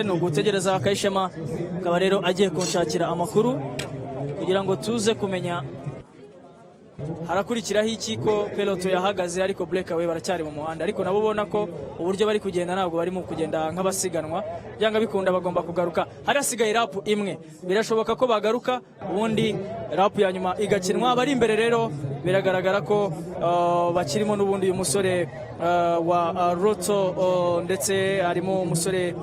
Ni ugutegereza Kayishema, akaba rero agiye kunshakira amakuru kugira ngo tuze kumenya harakurikiraho iki, ko peloton yahagaze ariko breakaway baracyari mu muhanda. Ariko nabo ubona ko uburyo bari kugenda, ntabwo barimo kugenda nk'abasiganwa. Byanga bikunda bagomba kugaruka. Hari hasigaye lap imwe, birashoboka ko bagaruka, ubundi lap ya nyuma igakinwa. Abari imbere rero biragaragara ko bakirimo n'ubundi uyu musore wa Lotto, ndetse harimo umusore,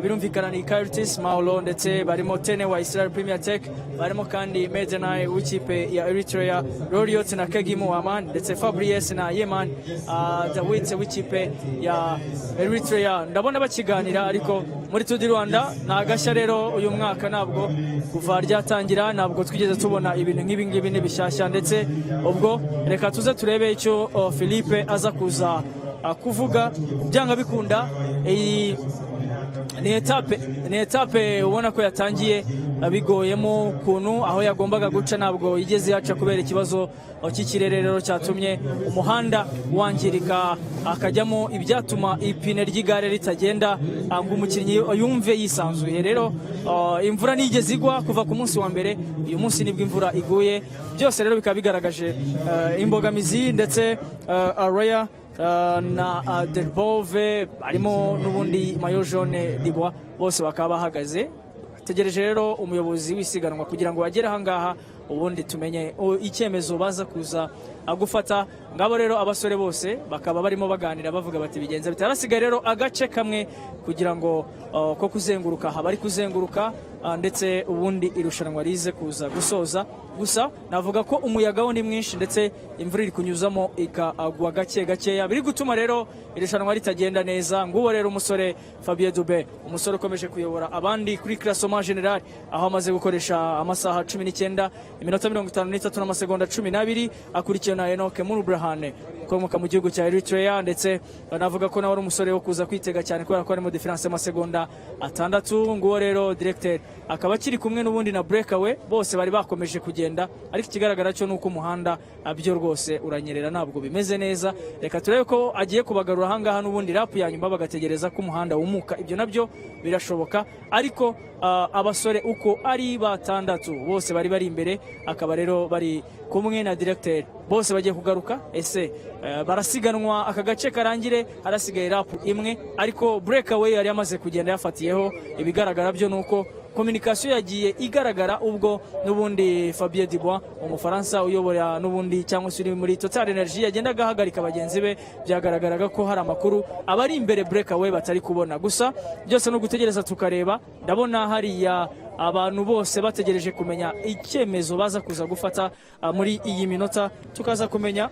birumvikana ni Curtis Mauro, ndetse barimo Tene wa Israel Premier Tech, barimo kandi Medenay w'ikipe ya Eritrea, Loriot na Kegimu Aman, ndetse Fabrice na Yeman Dawit w'ikipe ya Eritrea. Ndabona bakiganira, ariko muri Tour du Rwanda ni agashya rero uyu mwaka. Ntabwo kuva ryatangira ntabwo twigeze tubona ibintu nk'ibi ngibi, ni bishyashya. Ndetse ubwo reka tuze turebe icyo Philippe aza kuza kuvuga. Byanga bikunda iyi ni étape ubona ko yatangiye bigoyemo ukuntu. Aho yagombaga guca ntabwo yigeze yaca kubera ikibazo cy'ikirere rero cyatumye umuhanda wangirika, hakajyamo ibyatuma ipine ry'igare ritagenda ngo umukinnyi yumve yisanzuye. Rero imvura ntigeze igwa kuva ku munsi wa mbere, uyu munsi nibwo imvura iguye. Byose rero bikaba bigaragaje imbogamizi. Ndetse Araya na Delbove harimo n'ubundi maillot jaune Dubois, bose bakaba bahagaze tegereje rero umuyobozi w'isiganwa kugira ngo bagere ahangaha, ubundi tumenye icyemezo baza kuza gufata. Ngabo rero abasore bose bakaba barimo baganira, bavuga bati: "Bigenze bite?" Harasigaye rero agace kamwe kugira ngo ko kuzenguruka aha bari kuzenguruka, ndetse ubundi irushanwa rize kuza gusoza. Gusa navuga ko umuyaga wo ni mwinshi, ndetse imvura iri kunyuzamo ikagwa gake gakeya, biri gutuma rero irushanwa ritagenda neza. Nguwo rero umusore Fabien Dube, umusore ukomeje kuyobora abandi kuri classement général, aho amaze gukoresha amasaha 19, iminota 53 n'amasegonda 12, akurikiwe na Enoch Mulubrhan ukomoka mu gihugu cya Eritrea. Ndetse banavuga ko nawe ari umusore wo kuza kwitega cyane, kubera ko harimo différence y'amasegonda 6. Nguwo rero directeur akaba akiri kumwe n'ubundi na breakaway, bose bari bakomeje kugenda, ariko ikigaragara cyo ni uko umuhanda byo rwose uranyerera, ntabwo bimeze neza. Reka turebe ko agiye kubagarura ahangaha n'ubundi lap ya nyuma, bagategereza ko umuhanda wumuka. Ibyo nabyo birashoboka, ariko abasore uko ari batandatu bose bari imbere, akaba rero bari kumwe na directeur, bose bagiye kugaruka. Ese barasiganwa aka gace karangire? Harasigaye lap imwe, ariko breakaway yari yamaze kugenda yafatiyeho. Ibigaragara byo ni uko communication yagiye igaragara ubwo n'ubundi Fabien Dubois, Umufaransa uyobora n'ubundi cyangwa se uri muri Total Energy, yagendaga ahagarika bagenzi be. Byagaragaraga ko hari amakuru abari imbere breakaway batari kubona. Gusa byose ni ugutegereza tukareba. Ndabona hariya abantu bose bategereje kumenya icyemezo baza kuza gufata muri iyi minota, tukaza kumenya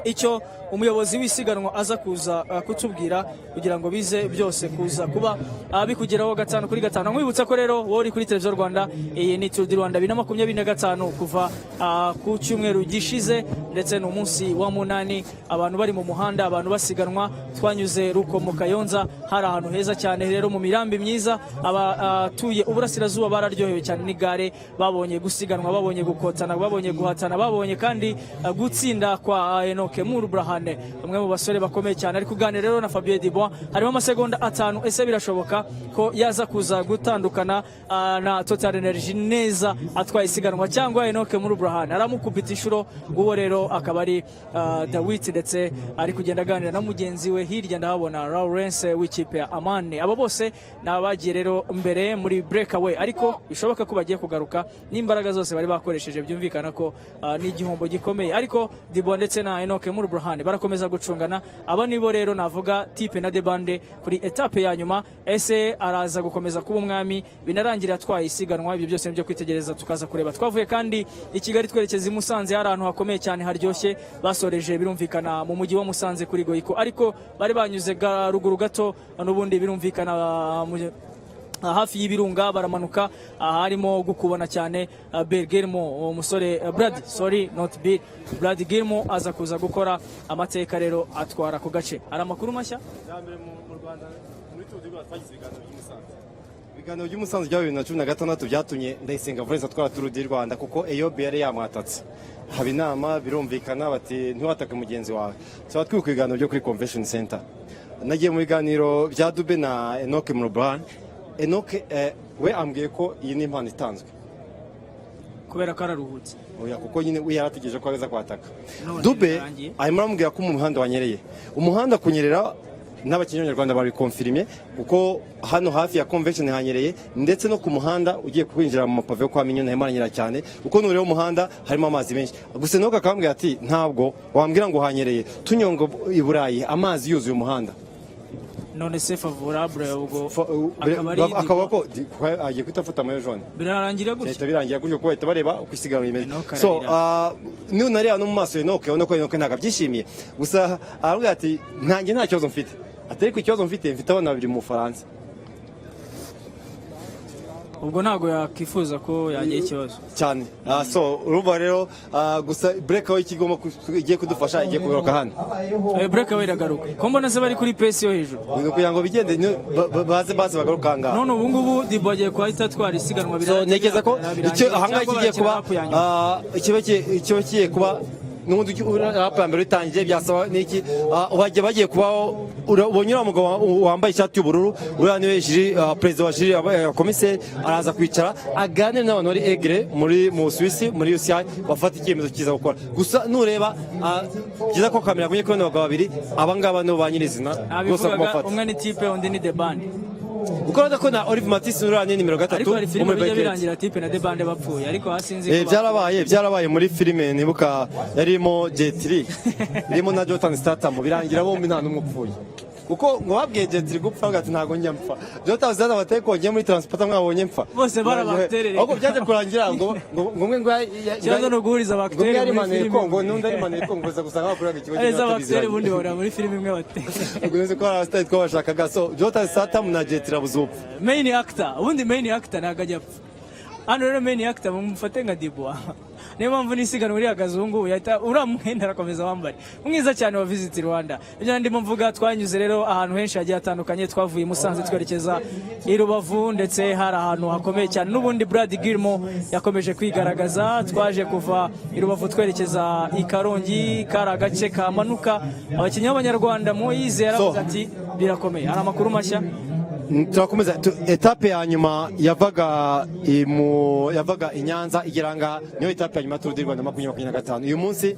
icyo umuyobozi w'isiganwa aza kuza kutubwira, kugira ngo bize byose kuza kuba bikugeraho gatanu kuri gatanu. Nkwibutsa ko rero wowe uri kuri Televiziyo Rwanda, iyi ni Tour du Rwanda 2025 kuva ku cyumweru gishize, ndetse ni umunsi wa munani abantu bari mu muhanda, abantu basiganwa. Twanyuze Rukomo, Kayonza, hari ahantu heza cyane rero mu mirambi myiza. Abatuye uburasirazuba bararyohewe cyane n'igare, babonye gusiganwa, babonye gukotana, babonye guhatana, babonye kandi gutsinda kwa Enoch Mulubrhan, umwe mu basore bakomeye cyane. Ari kuganira rero na Fabien Dubois, harimo amasegonda 5. Ese birashoboka ko yaza kuza gutandukana na Total Energy neza atwaye isiganwa, cyangwa Enoch Mulubrhan aramukubita inshuro? Nguwo rero akaba ari Dawit, ndetse ari kugenda aganira na mugenzi we. Hirya ndahabona Lawrence w'ikipe ya Amani. Abo bose ni abagiye rero mbere muri breakaway, ariko bishoboka ko bagiye kugaruka n'imbaraga zose bari bakoresheje. Byumvikana ko ni igihombo gikomeye, ariko Dubois ndetse na Enoch Mulubrhan barakomeza gucungana. Aba nibo rero navuga type na de bande kuri étape ya nyuma. Ese araza gukomeza kuba umwami binarangira atwaye isiganwa? Ibyo byose nibyo kwitegereza, tukaza kureba. Twavuye kandi i Kigali twerekeza i Musanze, hari ahantu hakomeye cyane haryoshye. Basoreje birumvikana mu mujyi wa Musanze kuri Goico, ariko bari banyuze ruguru gato n'ubundi birumvikana hafi y'ibirunga, baramanuka harimo gukubana cyane. Bill Gilmore, umusore Brad, sorry, not Bill, Brad Gilmore aza kuza gukora amateka rero, atwara ku gace. Hari amakuru mashya? Bwa mbere mu Rwanda muri Tour du Rwanda twagize ibiganiro by'Umusanze. Ibiganiro by'Umusanze bya 2016 byatumye Ndayisenga Valens atwara Tour du Rwanda, kuko Eyob yari yamwatatse. Haba inama, birumvikana, bati: "Ntiwatake mugenzi wawe." Tuba twibuka ibiganiro byo kuri Convention Center. Nagiye mu biganiro bya Dube na Enoch Mulubrhan. Enoke we ambwiye ko iyi ni impano itanzwe. Kubera ko araruhutse. Oya, kuko nyine we yarategereje ko aza kwataka. None Dube birarangiye. arimo aramubwira ko umuhanda wanyereye. Umuhanda kunyerera, n'abakinnyi b'Abanyarwanda babikonfirimye, kuko hano hafi ya Convention hanyereye, ndetse no ku muhanda ugiye kwinjira mu mapave yo kwa Mignone harimo haranyerera cyane, kuko nureba umuhanda harimo amazi menshi. Gusa Enoke akambwira ati: "Ntabwo wambwira ngo hanyereye tunyonga i Burayi, amazi yuzuye umuhanda." None se favorable ubwo akaba ari akaba ko agiye guhita afata maillot jaune. Birarangira gutya. Bihita birangira gutyo, kuko bahita bareba uko isiganwa rimeze. Enoke So ararira. Nunareba no mu maso Enoke, ubona ko Enoke ntabwo abyishimiye. Gusa aravuga ati: "Ntanjye nta kibazo mfite," ati: "Ariko ikibazo mfite abana babiri mu Bufaransa." Ubwo ntabwo yakwifuza ko yagira ikibazo. Cyane. So urumva rero, gusa breakaway ikigomba igiye kudufasha, igiye kugaruka hano. Breakaway iragaruka ko mbona se bari kuri pace yo hejuru? Ni ukugira ngo bigende baze bagaruka aha ngaha. None ubu ngubu Dibo agiye kuhita atwara isiganwa. So ntekereza ko icyo ahangaha kigiye kuba, ikiba kigiye kuba n'ubundi lap ya mbere itangiye byasaba niki, bagiye kubaho. Ubonye uriya mugabo wambaye ishati y'ubururu? Uriya niwe jury, perezida wa jury ya komiseri. Araza kwicara aganire n'abantu bari Aigle muri mu Suisse, muri UCI, bafata icyemezo cyiza gukora. Gusa nureba, byiza ko kamera yagumye kubona abagabo babiri aba ngaba nibo ba nyirizina rwose Nabivugaga. kumufata. Umwe ni Tipe, undi ni Debande. Kuko urabona ko na Olive Matisse uriya ni nimero 3 Ariko hari wo filime muri bijya Bike. birangira Tipe na Debande bapfuye, ariko hasi nzi ko Byarabaye muri filime nibuka yarimo Jet Li, irimo na Jonathan Statham, birangira bombi nta n'umwe upfuye, kuko ngo babwiye Jet Li gupfa, bavuga ati: "Ntabwo njya mpfa." Jonathan Statham bateye kongeye muri transporter, mwabonye mpfa. Bose bari abakitere. Ahubwo byaje kurangira ngo umwe ngo Ikibazo ni uguhuriza ngo umwe abakitere yari muri manuye filime. Kongo n'undi ari manuye Kongo, gusa gusanga bakoreraga ikigo. Eza abakitere ubundi bahurira muri filime imwe bate? Ubwo nzi ko hari abasitari twabashakaga. So Jonathan Statham na Jet Li abuze upfa. Main actor, ubundi main actor ntabwo ajya apfa. Hano rero main actor mumufate nka Dibwa, niyo mpamvu n'isiganwa rihagaze ubu ngubu yahita uriya mwenda arakomeza wambare mwiza cyane wa Visit Rwanda. Ibyo ndimo mvuga, twanyuze rero ahantu henshi hagiye hatandukanye. Twavuye i Musanze twerekeza i Rubavu, ndetse hari ahantu hakomeye cyane n'ubundi Brad Gilmore yakomeje kwigaragaza. Twaje kuva i Rubavu twerekeza i Karongi, kari agace kamanuka. Abakinnyi b'Abanyarwanda, Moise yaravuze ati birakomeye. Hari amakuru mashya. Turakomeza etape ya nyuma yavaga i Nyanza igera ngaha, niyo etape ya nyuma Tour du Rwanda 2025. Uyu munsi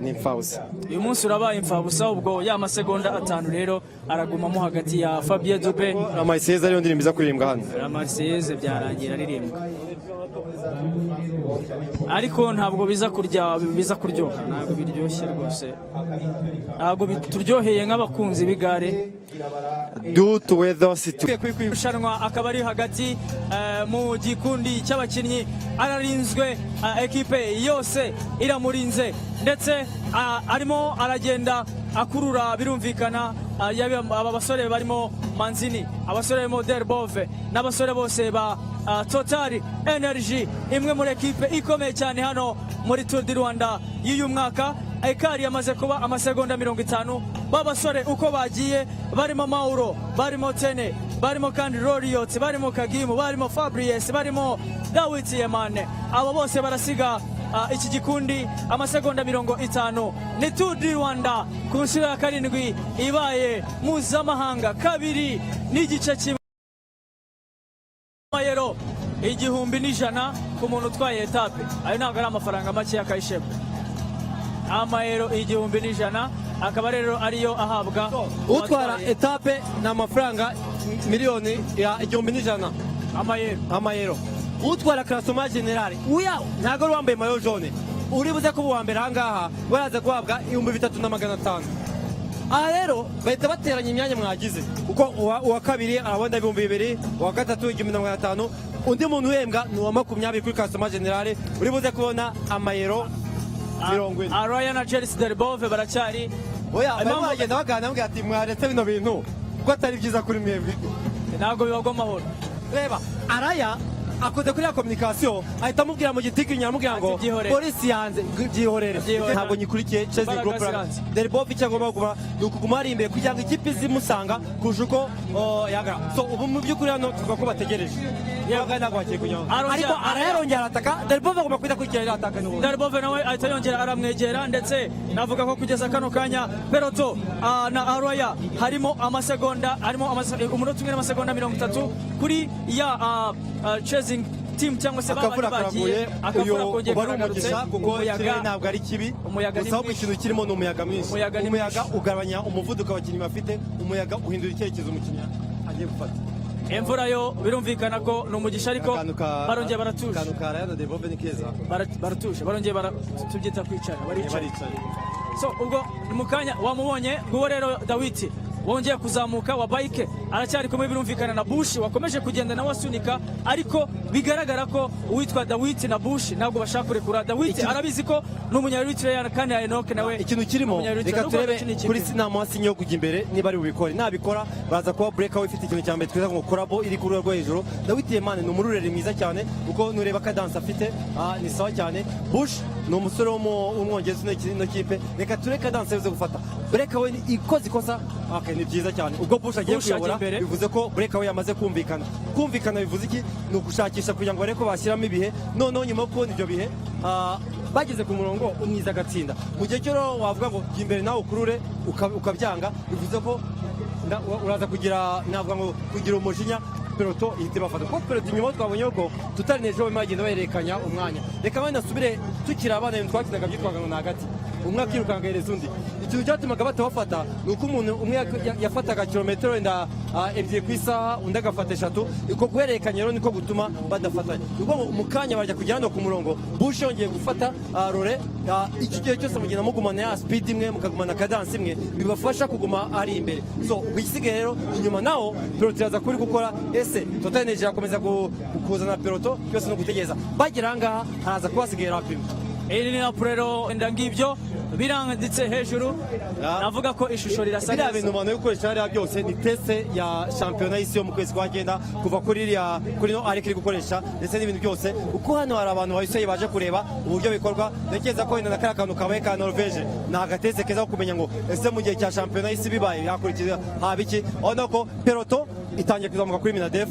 ni imfabusa. Uyu munsi urabaye imfabusa. Ubwo ya masegonda 5 rero aragumamo hagati ya Fabien Dube. La Marseillaise ariyo ndirimbo iza kuririmbwa hano. La Marseillaise byarangira aririmbwa, ariko ntabwo biza kurya, biza kuryoha, ntabwo biryoshye rwose, ntabwo bituryoheye nk'abakunzi b'igare. Due to weather situation. Irushanwa akaba ari hagati mu gikundi cy'abakinnyi, ararinzwe, ekipe yose iramurinze, ndetse arimo aragenda akurura. Birumvikana, yaba aba basore barimo Manzini, abasore barimo Delbove n'abasore bose ba Total Energy, imwe muri ekipe ikomeye cyane hano muri Tour du Rwanda y'uyu mwaka. Écart yamaze kuba amasegonda 50. B'abasore uko bagiye barimo Mauro, barimo Tene, barimo kandi Roriot, barimo Kagimu, barimo Fabrice, barimo Dawit Yemane, abo bose barasiga iki gikundi amasegonda 50. Ni Tour du Rwanda ku nshuro ya karindwi ibaye mpuzamahanga, 2.5 mayero 1100 ku muntu utwaye etape. Ayo ntabwo ari amafaranga make y'akayishema. Amayero 1100 akaba rero ariyo ahabwa Utwara uwatwaye. Etape ni amafaranga miliyoni ya 1100 amayero. Amayero. Utwara classement général, uya ntabwo ari uwambaye maillot jaune, uri buze kuba uwa mbere ahangaha, waraza guhabwa 3500. Aha rero bahita bateranya imyanya mwagize, kuko uwa kabiri arabona 2000, uwa gatatu 1500. Undi muntu uhembwa ni uwa 20 kuri classement général, uri buze kubona amayero 40. Araya na Chelsea Delbove baracyari Oya, barimo baragenda baganira, bamubwira ati: "Mwaretse bino bintu kuko atari byiza kuri mwebwe." Ntabwo bibagwa amahoro. Reba Araya. Akoze kuri ya communication, ahita amubwira mu gitikinya, aramubwira ngo Ati, "Byihorere." Polisi yanze, byihorere. Byihorere. Ntabwo nyikurikiye chasing Imbaraga group. ziranze. Delbov icyo agomba kuguma ni ukuguma ari imbere kugira ngo ikipe izimusanga kurusha uko yagara. So ubu mu by'ukuri hano tuvuga ko bategereje. Yego, ntabwo bagiye kunyonga. Arongera- Ariko arayarongera arataka. Delbov agomba guhita akurikira iriya ataka n'ubundi. Delbove nawe ahita yongera aramwegera, ndetse navuga ko kugeza kano kanya peloton na Araya harimo amasegonda, harimo umunota 1 n'amasegonda 30 kuri ya chasing team cyangwa se babandi Akavura bagiye. karaguye. Akavura Uyu kongeye uba ari karagarutse. umugisha kuko Umuyaga ikirere ntabwo ari kibi. Umuyaga ni Gusa ahubwo mwinshi. ikintu kirimo ni umuyaga mwinshi. Umuyaga ni Umuyaga mwinshi. ugabanya umuvuduko abakinnyi bafite, umuyaga uhindura icyerekezo umukinnyi agiye gufata. Imvura yo birumvikana ko ni umugisha, ariko Akantu ka- barongeye baratuje. Akantu ka Ryan Delbove ni keza. Baratuje, barongeye tubyita kwicara, baricara. Baricaye. So ubwo ni mu kanya wamubonye nguwo rero Dawidi wongeye kuzamuka wa bike, aracyari kumwe birumvikana na Bushi wakomeje kugenda nawe asunika, ariko bigaragara ko uwitwa Dawidi na Bushi ntabwo bashaka kurekura. Dawidi arabizi ko ni umunyaritreya kandi Enoch nawe Ikintu kirimo, ni reka Nubwo turebe bakina ikipe. kuri sinamuha sinye yo kujya imbere niba ari bubikore. Nabikora baza kuba breakaway ifite ikintu cya mbere twiza ngo collabo iri ku rwego rwo hejuru. Dawidi Yemane ni umurureri mwiza cyane kuko nureba cadence afite, ni sawa cyane. Bush ni umusore w'umwongereza ino kipe. Reka turebe cadence yabuze gufata breakaway ikoze ikosa. Okay, ni byiza cyane ubwo Bush agiye Bush agiye kuyobora. imbere. Bivuze ko breakaway yamaze kumvikana. Kumvikana bivuze iki? Ni ugushakisha kugira ngo barebe ko bashyiramo ibihe. Noneho nyuma yo kubona ibyo bihe, bageze ku murongo umwiza agatsinda. Mu gihe cyo rero wavuga ngo jya imbere nawe ukurure ukabyanga, bivuze ko uraza kugira, navuga ngo kugira umujinya, peloton ihita ibafata, kuko peloton inyuma twabonye ko tutarineje barimo bagenda bahererekanya umwanya. Reka wenda nasubire tukiri abana, ibintu twakinaga byitwaga ngo ni hagati, umwe akirukanka agahereza undi. Ikintu cyatumaga batabafata ni uko umuntu umwe yafataga kilometero wenda 2 ku isaha, undi agafata 3. Uko guhererekanya rero niko gutuma badafatanya. Ni ukuvuga ngo mu kanya bajya kugera hano ku murongo, Bush yongeye gufata rore. Iki gihe cyose mugenda mugumana ya speed imwe, mukagumana cadence imwe, bibafasha kuguma ari imbere. So ubwo igisigaye rero inyuma naho peloton iraza kuri gukora. Ese Total Energy irakomeza kuzana peloton byose? No gutegereza bagera aha ngaha haraza kuba hasigaye lap imwe. Iyi ni lap rero, wenda ngibyo biranditse hejuru. Navuga ko ishusho rirasa Biriya neza. bintu umuntu ari gukoresha hariya byose ni test ya shampiyona y'isi yo mu kwezi kwa cyenda, kuva kuri iriya kuri no ariko iri gukoresha ndetse n'ibintu byose. Kuko hano hari abantu bahise baje kureba uburyo bikorwa. Ntekereza ko wenda na kariya kantu kabaye ka Norvege ni agatest keza ko kumenya ngo ese mu gihe cya shampiyona y'isi bibaye yakurikiza haba iki. Urabona ko peloton itangiye kuzamuka kuri Minadef,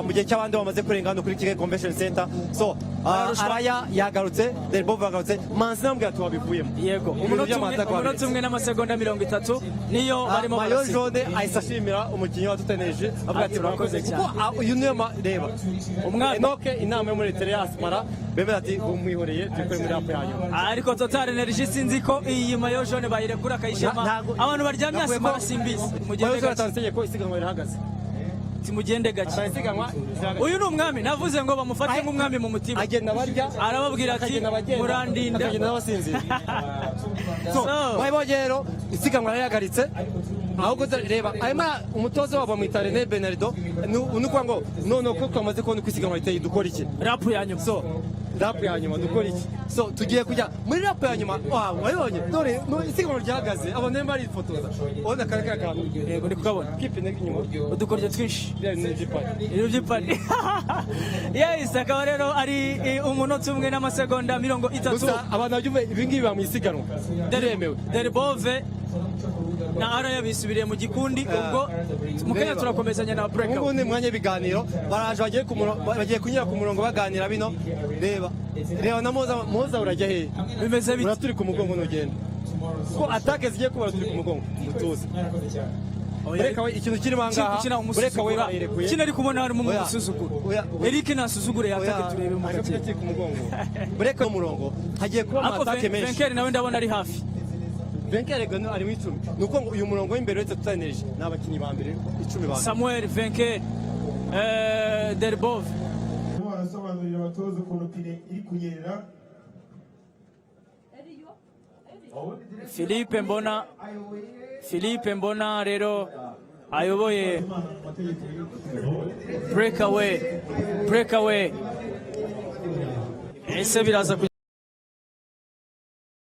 mu gihe cy'abandi bamaze kurenga hano kuri Kigali Convention Center. So Bararushwa. Araya yagarutse, Delbov yagarutse, Manzi namubwira ati wabivuyemo. Yego. Ibintu Umunota umwe, by'amataka umunota wabiretse. 1 n'amasegonda 30 niyo barimo Maillot barasiga. jaune ahise ashimira umukinnyi wa Total Energy, avuga ati Ati, murakoze "Urakoze kuko cyane." Uyu niyo reba Umwaka. Enoke inama yo muri Eritrea Asmara bemera ati umwihoreye turi muri lap ya nyuma. Ariko Total Energy sinzi ko iyi maillot jaune bayirekura akayishema. Abantu baryamye hasi barasimbizi. Mugende Maillot jaune gake. atanze itegeko, isiganwa rirahagaze. Timugende gake. Atanze isiganwa rirahagaze. Uyu ni umwami, navuze ngo bamufate nk'umwami mu mutima. Agenda barya. Arababwira ati Akagenda abagenda, murandinda. akagenda n'abasinzira. So So. wabibonye rero, isiganwa rirahagaritse. Ahubwo reba arimo umutoza wabo bamwita Rene Bernardo. Ni ukuvuga ngo none ko twamaze kubona uko isiganwa riteye, dukora iki? Lap ya nyuma. So lap ya nyuma dukora iki? So tugiye kujya muri lap ya nyuma. Wow, wabibonye, dore no isiganwa ryahagaze, abantu barimo barifotoza. Ubona kare kare kantu? Yego, ndi kukabona. Kipine inyuma. Udukoryo twinshi. Biriya bintu by'ipari. Ibiro by'ipari. Yes, akaba rero ari umunota 1 n'amasegonda 30. Gusa abantu babyumve, ibi ngibi biba mu isiganwa, biremewe. Delbove na Araya bisubiriye mu gikundi. Ubwo mu kanya Reba. turakomezanya na Ubu ngubu breakout. ni mwanya w'ibiganiro. Baraje bagiye ku murongo, bagiye kunyura ku murongo baganira bino. Reba, reba na Moza. Moza urajya hehe? Bimeze bite? Uraturi ku mugongo, nugenda kuko attaque zigiye kuba turi ku mugongo mutuze. Breakaway ikintu kirimo aha ngaha, Kina breakaway umusuzugura. barayirekuye. Kina ari kubona harimo Oya. umusuzugura. Oya. Eric nasuzugure yatake turebe mu Ariko gake. kiri ku mugongo, breakaway umurongo hagiye kuba Ariko amatake menshi. Venker nawe ndabona ari hafi. Venker gano ari mu 10. Ni uko ngo uyu murongo w'imbere uretse Total Energy ni abakinnyi ba mbere 10 ba mbere. Samuel Venker, Delbove. Barimo barasobanurira abatoza ukuntu pine iri kunyerera. Philippe mbona rero ayoboye breakaway. Breakaway ese biraza.